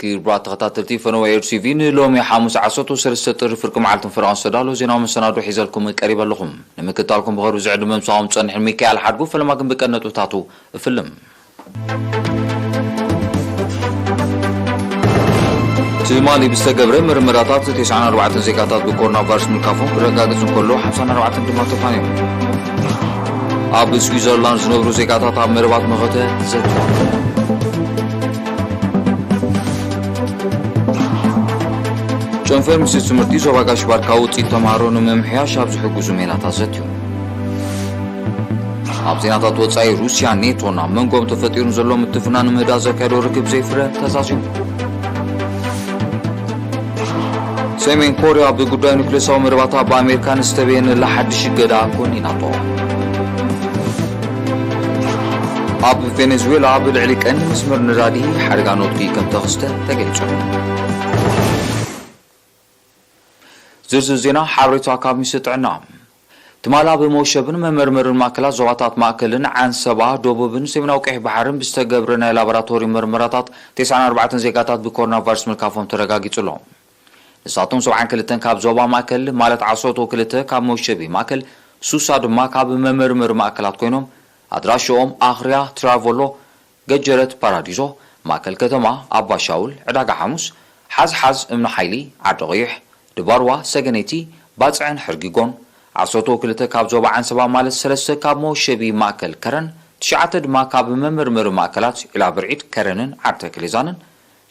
ክቡራት ተኸታተልቲ ፈነወ ኤር ቲቪ፣ ንሎሚ ሓሙስ ዓሰርተ ሰለስተ ጥሪ ፍርቂ መዓልትን ፈረቓን ዝተዳለወ ዜናዊ መሰናዶ ሒዘልኩም ቀሪበ ኣለኹም። ንምክትታልኩም ብኸሩ ዝዕድመ ምሳኹም ጸንሕን ሚካኤል ሓድጉ። ፈለማ ግን ብቀንዲ ነጥብታቱ እፍልም። ትማሊ ብዝተገብረ ምርመራታት፣ ተስዓን ኣርባዕተን ዜጋታት ብኮሮና ቫይረስ ምልካፎም ክረጋገጽ እንከሎ፣ ሓምሳን ኣርባዕተን ድማ ተፋንዮም። ኣብ ስዊዘርላንድ ዝነብሩ ዜጋታት ኣብ መደባት መኸተ ዘተ። ጨንፈር ሚኒስትሪ ትምህርቲ ዞባ ጋሽ ባርካ ውፅኢት ተምሃሮ ንምምሕያሽ ኣብ ዝሕግዙ ሜላታት ዘትዩ። ኣብ ዜናታት ወፃኢ፣ ሩስያ ኔቶን ኣብ መንጎኦም ተፈጢሩ ዘሎ ምትፍናን ንምህዳእ ዘካየዶ ርክብ ዘይፍረ ተዛዚሙ። ሰሜን ኮርያ ብጉዳይ ኑክሌሳዊ መደባታ ብኣሜሪካ ንዝተበየነላ ሓድሽ እገዳ ኮኒናቶ። ኣብ ቬኔዙዌላ ብልዕሊ ቀንዲ መስመር ነዳዲ ሓደጋ ነድሪ ከም ተኸስተ ተገሊጹ። ዝርዝር ዜና ሓበሬታ ካብ ሚኒስትሪ ጥዕና። ትማሊ ኣብ መወሸብን መመርመርን ማእከላት ዞባታት ማእከልን ዓንሰባ፣ ደቡብን ሰሜናዊ ቀይሕ ባሕርን ብዝተገብረ ናይ ላቦራቶሪ መርመራታት፣ ተስዓን ኣርባዕተን ዜጋታት ብኮሮና ቫይረስ ምልካፎም ተረጋጊጹ ኣሎ። ንሳቶም ሰብዓን ክልተን ካብ ዞባ ማእከል፣ ማለት ዓሰርተ ክልተ ካብ መወሸቢ ማእከል፣ ሱሳ ድማ ካብ መመርመሪ ማእከላት ኮይኖም፣ ኣድራሽኦም ኣኽርያ፣ ትራቮሎ፣ ገጀረት፣ ፓራዲዞ፣ ማእከል ከተማ፣ ኣባሻውል፣ ዕዳጋ ሓሙስ፣ ሓዝሓዝ፣ እምኒ ሓይሊ፣ ዓዲ ቐይሕ፣ ድባርዋ፣ ሰገነይቲ፣ ባጽዕን ሕርጊጎን፣ ዓሰርተ ክልተ ካብ ዞባ ዓንሰባ፣ ማለት ሰለስተ ካብ መወሸቢ ማእከል ከረን፣ ትሽዓተ ድማ ካብ መመርመሪ ማእከላት ዒላ ብርዒድ፣ ከረንን ዓዲ ተክሌዛንን፣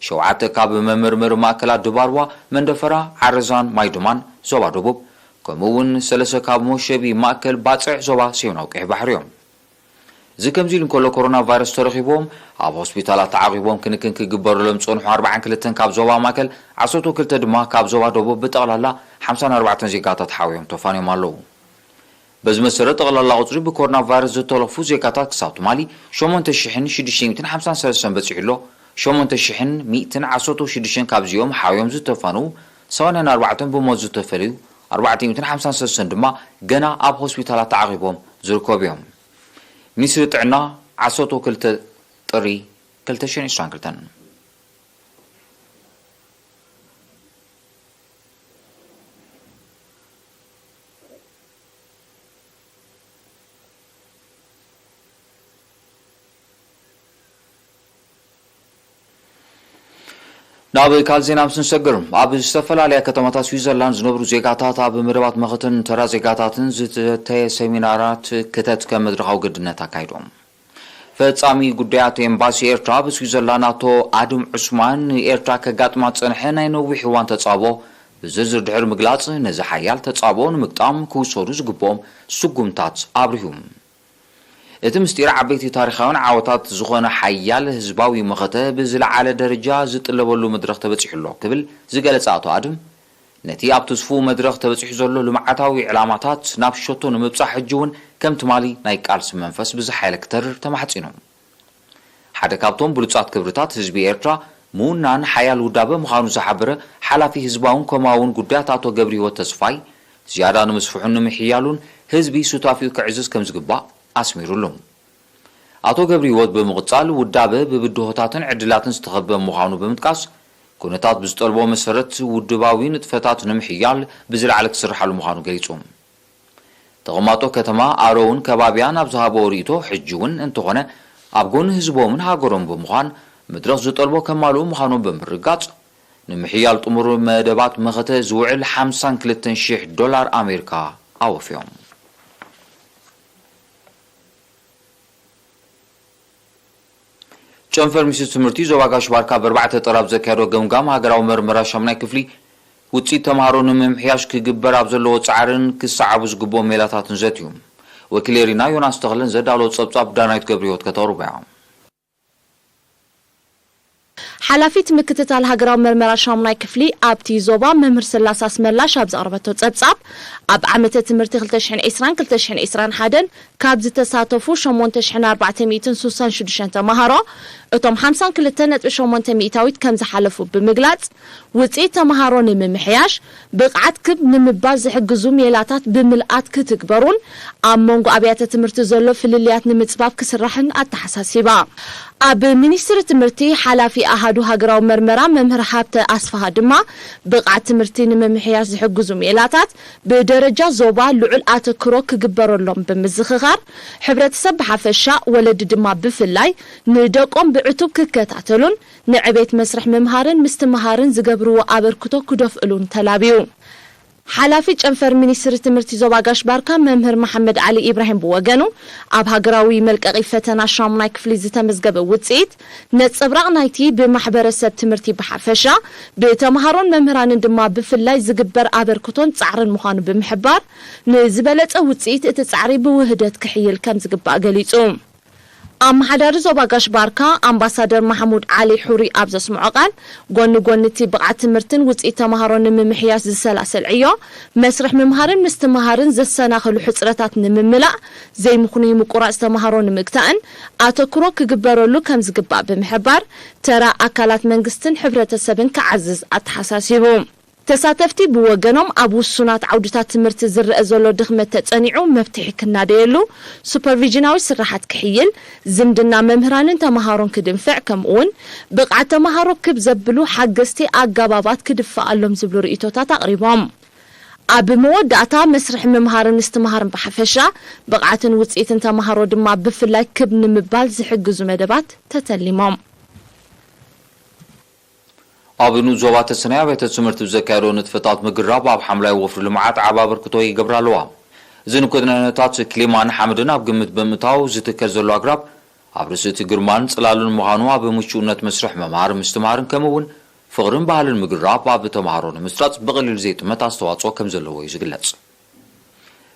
ሸውዓተ ካብ መመርመሪ ማእከላት ድባርዋ፣ መንደፈራ፣ ዓረዛን ማይድማን ዞባ ደቡብ፣ ከምኡ እውን ሰለስተ ካብ መወሸቢ ማእከል ባጽዕ ዞባ ሰሜናዊ ቀይሕ ባሕሪ እዮም። እዚ ከምዚ ኢሉ እንከሎ፣ ኮሮና ቫይረስ ተረኺቦም ኣብ ሆስፒታላት ተዓቒቦም ክንክን ክግበረሎም ዝጸንሑ ኣርባዓን ክልተን ካብ ዞባ ማእከል፣ ዓሰርተ ክልተ ድማ ካብ ዞባ ደቡብ፣ ብጠቕላላ ሓምሳን ኣርባዕተን ዜጋታት ሓውዮም ተፋንዮም ኣለዉ። በዚ መሰረት፣ ጠቕላላ ቁጽሪ ብኮሮና ቫይረስ ዝተለኽፉ ዜጋታት ክሳብ ትማሊ ሸሞንተ ሽሕን ሽዱሽተ ሚእትን ሓምሳን ሰለስተን በጺሑ ኣሎ። ሸሞንተ ሽሕን ሚእትን ዓሰርተ ሽዱሽተን ካብዚኦም ሓውዮም ዝተፋንዉ፣ ሰማንያን ኣርባዕተን ብሞት ዝተፈለዩ፣ ኣርባዕተ ሚእትን ሓምሳን ሰለስተን ድማ ገና ኣብ ሆስፒታላት ተዓቒቦም ዝርከቡ እዮም። ሚኒስትሪ ጥዕና፣ ዓሰርተ ክልተ ጥሪ ክልተ ሽሕን ዕስራን ክልተን። ናብ ካልእ ዜና ምስ ንሰግር፣ ኣብ ዝተፈላለያ ከተማታት ስዊዘርላንድ ዝነብሩ ዜጋታት ኣብ መደባት መኸተን ተራ ዜጋታትን ዝተተየ ሰሚናራት ክተት ከም መድረኻዊ ግድነት ኣካይዶም። ፈጻሚ ጉዳያት ኤምባሲ ኤርትራ ኣብ ስዊዘርላንድ ኣቶ ኣድም ዑስማን፣ ንኤርትራ ከጋጥማ ዝጸንሐ ናይ ነዊሕ እዋን ተጻብኦ ብዝርዝር ድሕሪ ምግላጽ፣ ነዚ ሓያል ተጻብኦ ንምግጣም ክውሰዱ ዝግብኦም ስጉምታት ኣብሪሁ። እቲ ምስጢር ዓበይቲ ታሪኻውያን ዓወታት ዝኾነ ሓያል ህዝባዊ መኸተ ብዝለዓለ ደረጃ ዝጥለበሉ መድረኽ ተበጺሑ ኣሎ ክብል ዝገለጸ ኣቶ ኣድም፣ ነቲ ኣብ ትስፉው መድረኽ ተበጺሑ ዘሎ ልምዓታዊ ዕላማታት ናብ ሸቶ ንምብጻሕ ሕጂ እውን ከም ትማሊ ናይ ቃልሲ መንፈስ ብዝሓየለ ክተርር ተማሕጺኑ። ሓደ ካብቶም ብሉጻት ክብርታት ህዝቢ ኤርትራ፣ ምውናን ሓያል ውዳበ ምዃኑ ዝሓበረ ሓላፊ ህዝባውን ኮማውን ጉዳያት ኣቶ ገብረህይወት ተስፋይ፣ ዝያዳ ንምስፍሑን ንምሕያሉን ህዝቢ ሱታፊኡ ክዕዝዝ ከም ዝግባእ ኣስሚሩሉ። ኣቶ ገብረህይወት ብምቕጻል፣ ውዳበ ብብድሆታትን ዕድላትን ዝተኸበበ ምዃኑ ብምጥቃስ፣ ኩነታት ብዝጠልቦ መሰረት ውድባዊ ንጥፈታት ንምሕያል ብዝለዓለ ክስርሓሉ ምዃኑ ገሊጹ። ተቐማጦ ከተማ ኣረውን ከባቢያን ኣብ ዝሃቦ ርእይቶ፣ ሕጂ እውን እንተኾነ ኣብ ጎኒ ህዝቦምን ሃገሮም ብምዃን መድረኽ ዝጠልቦ ከማልኡ ምዃኖም ብምርጋጽ፣ ንምሕያል ጥሙር መደባት መኸተ ዝውዕል ሓምሳን ክልተን ሽሕ ዶላር ኣሜሪካ ኣወፍዮም። ጨንፈር ሚኒስትሪ ትምህርቲ ዞባ ጋሽ ባርካ ብኣርባዕተ ጥራብ ዘካየዶ ገምጋም ሃገራዊ መርመራ ሻሙናይ ክፍሊ ውፅኢት ተምሃሮ ንምምሕያሽ ክግበር ኣብ ዘለዎ ፃዕርን ክሰዓቡ ዝግብኦም ሜላታትን ዘትዩ። ወኪል ኤሪና ዮናስ ተኽለን ዘዳለዎ ፀብፃብ ዳናይት ገብረህይወት ከተቕርቦ እያ። ሓላፊት ምክትታል ሃገራዊ መርመራ ሻሙናይ ክፍሊ ኣብቲ ዞባ መምህር ስላስ ኣስመላሽ ኣብ ዘቕረበቶ ጸብጻብ፣ ኣብ ዓመተ ትምህርቲ ክልተ ሽሕን ዕስራን ክልተ ሽሕን ዕስራን ሓደን ካብ ዝተሳተፉ ሸሞንተ ሽሕን ኣርባዕተ ሚእትን ሱሳን ሽዱሽተን ተማሃሮ፣ እቶም ሓምሳን ክልተ ነጥቢ ሸሞንተ ሚእታዊት ከም ዝሓለፉ ብምግላጽ፣ ውጽኢት ተማሃሮ ንምምሕያሽ፣ ብቕዓት ክብ ንምባል ዝሕግዙ ሜላታት ብምልኣት ክትግበሩን ኣብ መንጎ ኣብያተ ትምህርቲ ዘሎ ፍልልያት ንምጽባብ ክስራሕን ኣተሓሳሲባ። ኣብ ሚኒስትሪ ትምህርቲ ሓላፊ ኣሃዱ ሃገራዊ መርመራ መምህር ሃብተ ኣስፍሃ ድማ፣ ብቕዓት ትምህርቲ ንምምሕያሽ ዝሕግዙ ሜላታት ብደረጃ ዞባ ልዑል ኣተክሮ ክግበረሎም ብምዝኽኻር፣ ሕብረተሰብ ብሓፈሻ፣ ወለዲ ድማ ብፍላይ፣ ንደቆም ብዕቱብ ክከታተሉን ንዕቤት መስርሕ ምምሃርን ምስትምሃርን ዝገብርዎ ኣበርክቶ ክደፍእሉን ተላብዩ። ሓላፊ ጨንፈር ሚኒስትሪ ትምህርቲ ዞባ ጋሽ ባርካ መምህር መሓመድ ዓሊ ኢብራሂም ብወገኑ፣ ኣብ ሃገራዊ መልቀቒ ፈተና ሻሙናይ ክፍሊ ዝተመዝገበ ውፅኢት ነፀብራቕ ናይቲ ብማሕበረሰብ ትምህርቲ ብሓፈሻ፣ ብተምሃሮን መምህራንን ድማ ብፍላይ ዝግበር ኣበርክቶን ፃዕርን ምዃኑ ብምሕባር፣ ንዝበለፀ ውፅኢት እቲ ፃዕሪ ብውህደት ክሕይል ከም ዝግባእ ገሊፁ። ኣመሓዳሪ ዞባ ጋሽ ባርካ ኣምባሳደር ማሕሙድ ዓሊ ሑሪ ኣብ ዘስምዖ ቃል፣ ጎኒ ጎኒ እቲ ብቕዓት ትምህርትን ውፅኢት ተምሃሮ ንምምሕያሽ ዝሰላሰል ዕዮ፣ መስርሕ ምምሃርን ምስትምሃርን ዘሰናኽሉ ሕፅረታት ንምምላእ፣ ዘይምኽኑይ ምቁራፅ ተምሃሮ ንምግታእን ኣተክሮ ክግበረሉ ከም ዝግባእ ብምሕባር፣ ተራ ኣካላት መንግስትን ሕብረተሰብን ክዓዝዝ ኣተሓሳሲቡ። ተሳተፍቲ ብወገኖም፣ ኣብ ውሱናት ዓውድታት ትምህርቲ ዝረአ ዘሎ ድኽመት ተጸኒዑ መፍትሒ ክናደየሉ፣ ሱፐርቪዥናዊ ስራሓት ክሕይል፣ ዝምድና መምህራንን ተመሃሮን ክድንፍዕ፣ ከምኡውን ብቕዓት ተመሃሮ ክብ ዘብሉ ሓገዝቲ ኣገባባት ክድፈኣሎም ዝብሉ ርእይቶታት ኣቕሪቦም። ኣብ መወዳእታ፣ መስርሕ ምምሃርን ምስትምሃርን ብሓፈሻ፣ ብቕዓትን ውጽኢትን ተመሃሮ ድማ ብፍላይ ክብ ንምባል ዝሕግዙ መደባት ተተሊሞም። ኣብ ንኡስ ዞባ ተሰነይ ኣብያተ ትምህርቲ ብዘካየዶ ንጥፈታት ምግራብ ኣብ ሓምላይ ወፍሪ ልምዓት ዓቢ ኣበርክቶ ይገብራ ኣለዋ። እዚ ንኩነታት ክሊማን ሓመድን ኣብ ግምት ብምእታው ዝትከል ዘሎ ኣግራብ ኣብ ርእሲ እቲ ግርማን ጽላልን ምዃኑ ኣብ ምቹእነት መስርሕ ምምሃር ምስትምሃርን ከምኡ እውን ፍቕርን ባህልን ምግራብ ኣብ ተምሃሮ ንምስራጽ ብቐሊል ዘይጥመት ኣስተዋጽኦ ከም ዘለዎ እዩ ዝግለጽ።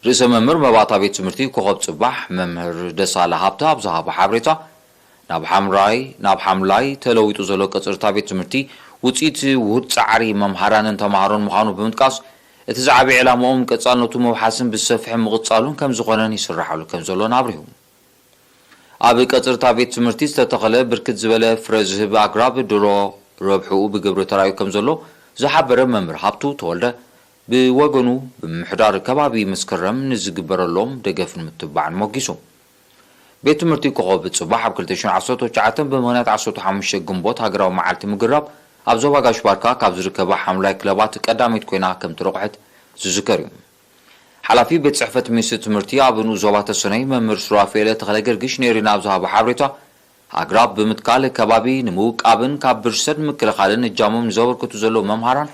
ርእሰ መምህር መባእታ ቤት ትምህርቲ ኮኸብ ጽባሕ መምህር ደሳለ ሃብተ ኣብ ዝሃቦ ሓበሬታ፣ ናብ ሓምራይ ናብ ሓምላይ ተለዊጡ ዘሎ ቀጽሪ እታ ቤት ትምህርቲ ውጽኢት ውሁድ ጻዕሪ መምሃራንን ተምሃሮን ምዃኑ ብምጥቃስ፣ እቲ ዝዓበየ ዕላማኦም ቀጻልነቱ ምውሓስን ብሰፊሑ ምቕጻሉን ከም ዝኾነን ይስራሓሉ ከም ዘሎን ኣብሪሁ። ኣብ ቀጽሪ እታ ቤት ትምህርቲ ዝተተኸለ ብርክት ዝበለ ፍረ ዝህብ ኣግራብ ድሮ ረብሕኡ ብግብሪ ተራእዩ ከም ዘሎ ዝሓበረ መምህር ሃብቱ ተወልደ ብወገኑ፣ ብምምሕዳር ከባቢ መስከረም ንዝግበረሎም ደገፍን ምትብባዕን ሞጊሱ። ቤት ትምህርቲ ኮኸብ ጽባሕ ኣብ ክልተ ሽሕን ዓሰርተ ትሽዓተን ብምኽንያት ዓሰርተ ሓሙሽተ ግንቦት ሃገራዊ መዓልቲ ምግራብ ኣብ ዞባ ጋሽ ባርካ ካብ ዝርከባ ሓምላይ ክለባት ቀዳመይቲ ኮይና ከም ትረቑሐት ዝዝከር እዩ። ሓላፊ ቤት ጽሕፈት ሚኒስትሪ ትምህርቲ ኣብ ንኡስ ዞባ ተሰነይ መምህር ሱራፌል ተኽለ ገርግሽ ንኤሪና ኣብ ዝሃቦ ሓበሬታ፣ ኣግራብ ብምትካል ከባቢ ንምውቃብን ካብ ብርሰት ንምክልኻልን እጃሞም ንዘበርክቱ ዘለዉ መምሃራን፣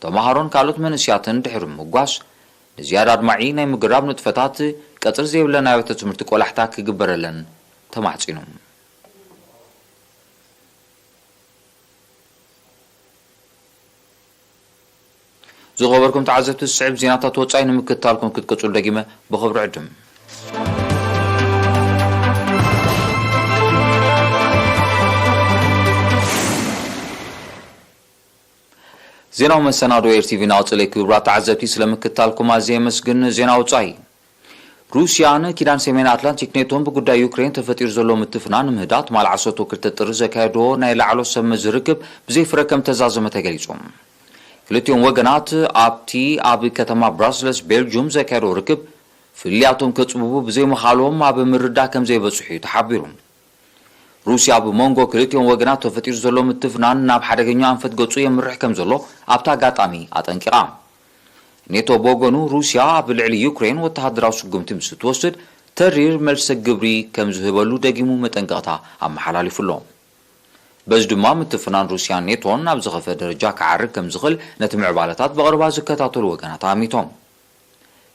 ተምሃሮን ካልኦት መንእስያትን ድሕሪ ምጓስ፣ ንዝያዳ ኣድማዒ ናይ ምግራብ ንጥፈታት ቀጽሪ ዘይብለን ኣብያተ ትምህርቲ ቆላሕታ ክግበረለን ተማሕጺኑ። ዝኸበርኩም ተዓዘብቲ፣ ዝስዕብ ዜናታት ወጻኢ ንምክትታልኩም ክትቅጽሉ ደጊመ ብኽብሪ ዕድም። ዜናዊ መሰናዶ ኤር ቲቪ ናቕጽለይ። ክቡራት ተዓዘብቲ፣ ስለ ምክትታልኩም ኣዝየ የመስግን። ዜና ወጻኢ። ሩስያን ኪዳን ሰሜን ኣትላንቲክ ኔቶን ብጉዳይ ዩክሬን ተፈጢሩ ዘሎ ምትፍናን ንምህዳእ ትማል ዓሰርተ ክልተ ጥሪ ዘካየድዎ ናይ ላዕሎ ሰብ መዚ ርክብ ብዘይ ፍረ ከም ተዛዘመ ተገሊጹ። ክልቲኦም ወገናት ኣብቲ ኣብ ከተማ ብራስለስ ቤልጁም ዘካየድዎ ርክብ፣ ፍልልያቶም ከጽብቡ ብዘይ ምኻሎም ኣብ ምርዳእ ከም ዘይበጽሑ እዩ ተሓቢሩ። ሩስያ ኣብ መንጎ ክልቲኦም ወገናት ተፈጢሩ ዘሎ ምትፍናን ናብ ሓደገኛ ኣንፈት ገጹ የምርሕ ከም ዘሎ ኣብቲ ኣጋጣሚ ኣጠንቂቓ። ኔቶ ብወገኑ፣ ሩስያ ኣብ ልዕሊ ዩክሬን ወተሃደራዊ ስጉምቲ ምስ እትወስድ፣ ተሪር መልሰ ግብሪ ከም ዝህበሉ ደጊሙ መጠንቀቕታ ኣመሓላሊፉ ኣሎ። በዚ ድማ፣ ምትፍናን ሩስያን ኔቶን ናብ ዝኸፍአ ደረጃ ክዓርግ ከም ዝኽእል ነቲ ምዕባለታት ብቐረባ ዝከታተሉ ወገናት ኣሚቶም።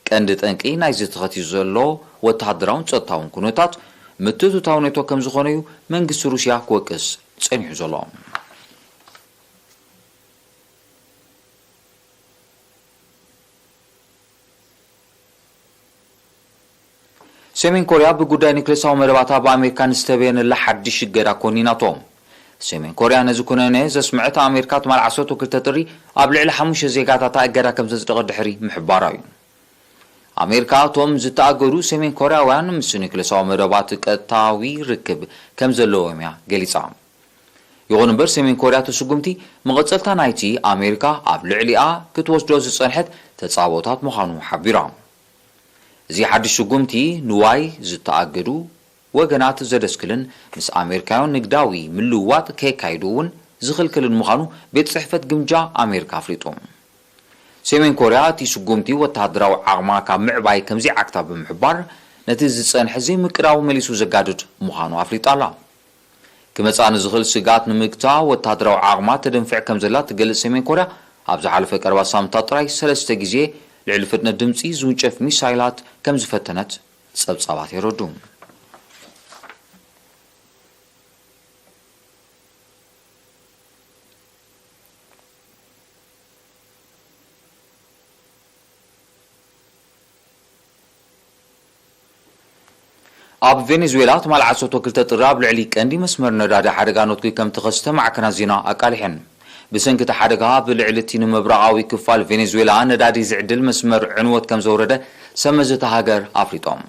ቀንዲ ጠንቂ ናይዚ ተኸቲሉ ዘሎ ወተሃደራውን ጸጥታውን ኩነታት፣ ምትእትታው ኔቶ ከም ዝኾነ እዩ መንግስቲ ሩስያ ክወቅስ ጸኒሑ ዘሎ። ሰሜን ኮርያ ብጉዳይ ኒክሌሳዊ መደባታ ብኣሜሪካ ንዝተበየነላ ሓድሽ እገዳ ኮኒናቶ። ሰሜን ኮርያ ነዚ ኩነኔ ዘስምዐት ኣሜሪካ ትማል ዓሰርተ ክልተ ጥሪ ኣብ ልዕሊ ሓሙሽተ ዜጋታታ እገዳ ከም ዘጽደቐት ድሕሪ ምሕባራ እዩ። ኣሜሪካ እቶም ዝተኣገዱ ሰሜን ኮርያውያን ምስ ኒክሌሳዊ መደባት ቀጥታዊ ርክብ ከም ዘለዎም እያ ገሊጻ። ይኹን እምበር፣ ሰሜን ኮርያ እቲ ስጉምቲ መቐጸልታ ናይቲ ኣሜሪካ ኣብ ልዕሊኣ ክትወስዶ ዝጸንሐት ተጻብኦታት ምዃኑ ሓቢራ። እዚ ሓድሽ ስጉምቲ፣ ንዋይ ዝተኣገዱ ወገናት ዘደስክልን ምስ ኣሜሪካውያን ንግዳዊ ምልውዋጥ ከየካይዱ እውን ዝኽልክልን ምዃኑ ቤት ጽሕፈት ግምጃ ኣሜሪካ ኣፍሊጡ። ሰሜን ኮርያ እቲ ስጉምቲ ወተሃደራዊ ዓቕማ ካብ ምዕባይ ከም ዘይዓግታ ብምሕባር፣ ነቲ ዝጸንሐ ዘይምቅዳው መሊሱ ዘጋድድ ምዃኑ ኣፍሊጣ ኣላ። ክመጽኣ ንዝኽእል ስግኣት ንምግታእ ወተሃደራዊ ዓቕማ ተደንፍዕ ከም ዘላ ትገልጽ ሰሜን ኮርያ፣ ኣብ ዝሓለፈ ቀረባ ሳምንታት ጥራይ ሰለስተ ግዜ ልዕሊ ፍጥነት ድምጺ ዝውንጨፍ ሚሳይላት ከም ዝፈተነት ጸብጻባት የረዱ። ኣብ ቬኔዙዌላ ትማል ዓሰርተ ክልተ ጥሪ ኣብ ልዕሊ ቀንዲ መስመር ነዳዲ ሓደጋ ነትጒ ከም ተኸስተ ማዕከናት ዜና ኣቃሊሐን። ብሰንኪ እቲ ሓደጋ፣ ኣብ ልዕሊ እቲ ንምብራቓዊ ክፋል ቬኔዙዌላ ነዳዲ ዝዕድል መስመር ዕንወት ከም ዘውረደ ሰመዚ እታ ሃገር ኣፍሊጦም።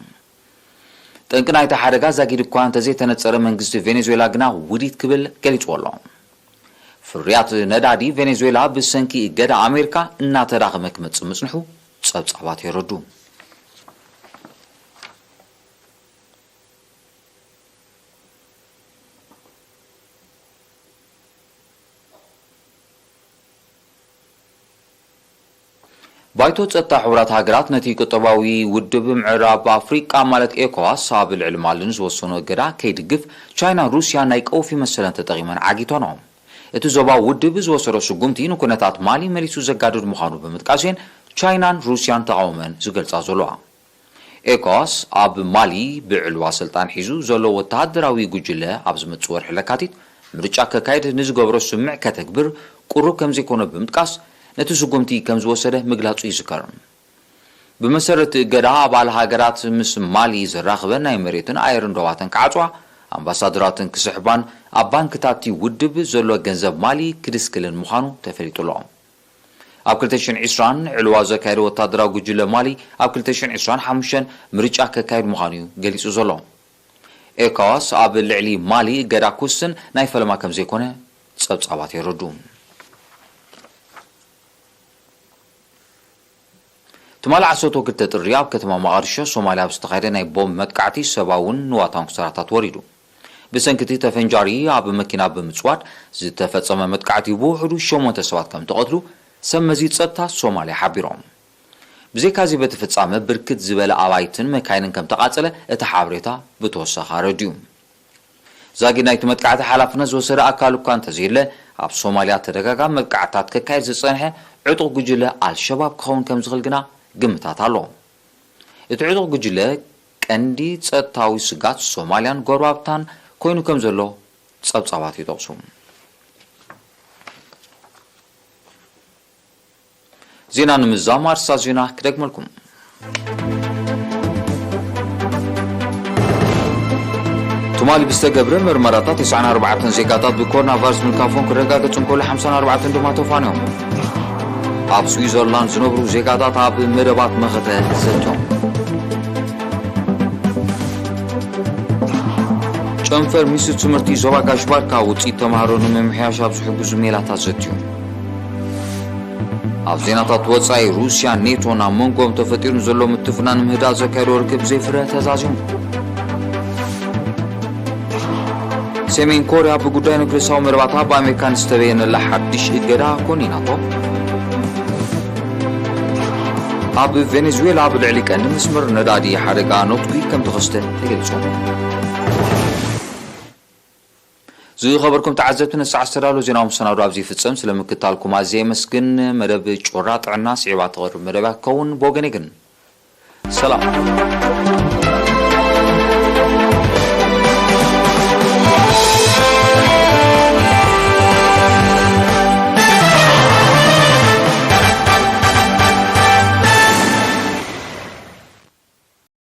ጠንቂ ናይቲ ሓደጋ ዛጊድ እኳ እንተዘይተነጸረ፣ መንግስቲ ቬኔዙዌላ ግና ውዲት ክብል ገሊጽዎ ኣሎ። ፍርያት ነዳዲ ቬኔዙዌላ ብሰንኪ እገዳ ኣሜሪካ እናተዳኸመ ክመጽእ ምጽንሑ ጸብጻባት የረዱ። ባይቶ ጸጥታ ሕቡራት ሃገራት ነቲ ቁጠባዊ ውድብ ምዕራብ ኣፍሪቃ ማለት ኤኮዋስ ኣብ ልዕሊ ማሊ ንዝወሰኖ እገዳ ከይድግፍ፣ ቻይናን ሩስያን ናይ ቀውፊ መሰለን ተጠቒመን ዓጊተንኦ። እቲ ዞባዊ ውድብ ዝወሰዶ ስጉምቲ ንኩነታት ማሊ መሊሱ ዘጋድድ ምዃኑ ብምጥቃስ እየን ቻይናን ሩስያን ተቓውመን ዝገልጻ ዘለዋ። ኤኮዋስ ኣብ ማሊ ብዕልዋ ስልጣን ሒዙ ዘሎ ወተሃደራዊ ጉጅለ ኣብ ዝመጽእ ወርሒ ለካቲት ምርጫ ከካይድ ንዝገብሮ ስምምዕ ከተግብር ቅሩብ ከም ዘይኮነ ብምጥቃስ፣ ነቲ ስጉምቲ ከም ዝወሰደ ምግላጹ ይዝከር። ብመሰረት እቲ እገዳ፣ ኣባል ሃገራት ምስ ማሊ ዘራኽበን ናይ መሬትን ኣየርን ዶባተን ክዓጽዋ፣ ኣምባሳደራተን ክስሕባን ኣብ ባንክታት እቲ ውድብ ዘሎ ገንዘብ ማሊ ክድስክልን ምዃኑ ተፈሊጡ ኣሎ። ኣብ ክልተ ሽሕን ዕስራን ዕልዋ ዘካየደ ወታደራዊ ጉጅለ ማሊ፣ ኣብ ክልተ ሽሕን ዕስራን ሓሙሽተን ምርጫ ከካይድ ምዃኑ እዩ ገሊጹ ዘሎ። ኤኮዋስ ኣብ ልዕሊ ማሊ እገዳ ክውስን ናይ ፈለማ ከም ዘይኮነ ጸብጻባት የረዱ። ትማሊ ዓሰርተ ክልተ ጥሪ ኣብ ከተማ መቓድሾ ሶማልያ ኣብ ዝተኻየደ ናይ ቦምብ መጥቃዕቲ ሰብኣውን ንዋታውን ክሳራታት ወሪዱ። ብሰንኪ እቲ ተፈንጃሪ ኣብ መኪና ብምጽዋድ ዝተፈጸመ መጥቃዕቲ ብውሕዱ ሸሞንተ ሰባት ከም ተቐትሉ ሰብ መዚ ጸጥታ ሶማልያ ሓቢሮም። ብዘይካዚ በቲ ፍጻመ ብርክት ዝበለ ኣባይትን መካይንን ከም ተቓጸለ እቲ ሓበሬታ ብተወሳኺ ኣረድዩ። ዛጊድ ናይቲ መጥቃዕቲ ሓላፍነት ዝወሰደ ኣካል እኳ እንተዘየለ፣ ኣብ ሶማልያ ተደጋጋሚ መጥቃዕትታት ከካየድ ዝጸንሐ ዕጡቕ ጉጅለ ኣልሸባብ ክኸውን ከም ዝኽእል ግና ግምታት ኣሎ። እቲ ዕጡቕ ጉጅለ ቀንዲ ጸጥታዊ ስጋት ሶማልያን ጎረባብታን ኮይኑ ከም ዘሎ ጸብጻባት ይጠቕሱ። ዜና ንምዛም ኣርእስታት ዜና ክደግመልኩም። ትማሊ ብዝተገብረ መርመራታት፣ ተስዓን ኣርባዕተን ዜጋታት ብኮሮና ቫይረስ ምልካፎም ክረጋገጽ እንከሎ፣ ሓምሳን ኣርባዕተን ድማ ተፋንዮም። ኣብ ስዊዘርላንድ ዝነብሩ ዜጋታት ኣብ መደባት መኸተ ዘትዮም። ጨንፈር ሚኒስትሪ ትምህርቲ ዞባ ጋሽ ባርካ ውፅኢት ተምሃሮ ንምምሕያሽ ኣብ ዝሕግዙ ሜላታት ዘትዩ። ኣብ ዜናታት ወፃኢ፣ ሩስያን ኔቶን ኣብ መንጎም ተፈጢሩ ዘሎ ምትፍናን ምህዳእ ዘካየዶ ርክብ ዘይፍረ ተዛዚሙ። ሰሜን ኮርያ ብጉዳይ ኒውክሌሳዊ መደባታ ብኣሜሪካ ንዝተበየነላ ሓድሽ እገዳ ኮኒናቶ። ኣብ ቬኔዙዌላ ኣብ ልዕሊ ቀንዲ መስመር ነዳዲ ሓደጋ ነትጒ ከም ተኸስተ ተገሊጹ። ዝኸበርኩም ተዓዘብቲ፣ ንሰዓት ዝተዳለወ ዜናዊ መሰናዶ ኣብዚ ይፍጸም። ስለ ምክታልኩም ኣዝየ የመስግን። መደብ ጩራ ጥዕና ስዒባ ትቐርብ መደብ እያ ክኸውን። ብወገነይ ግን ሰላም።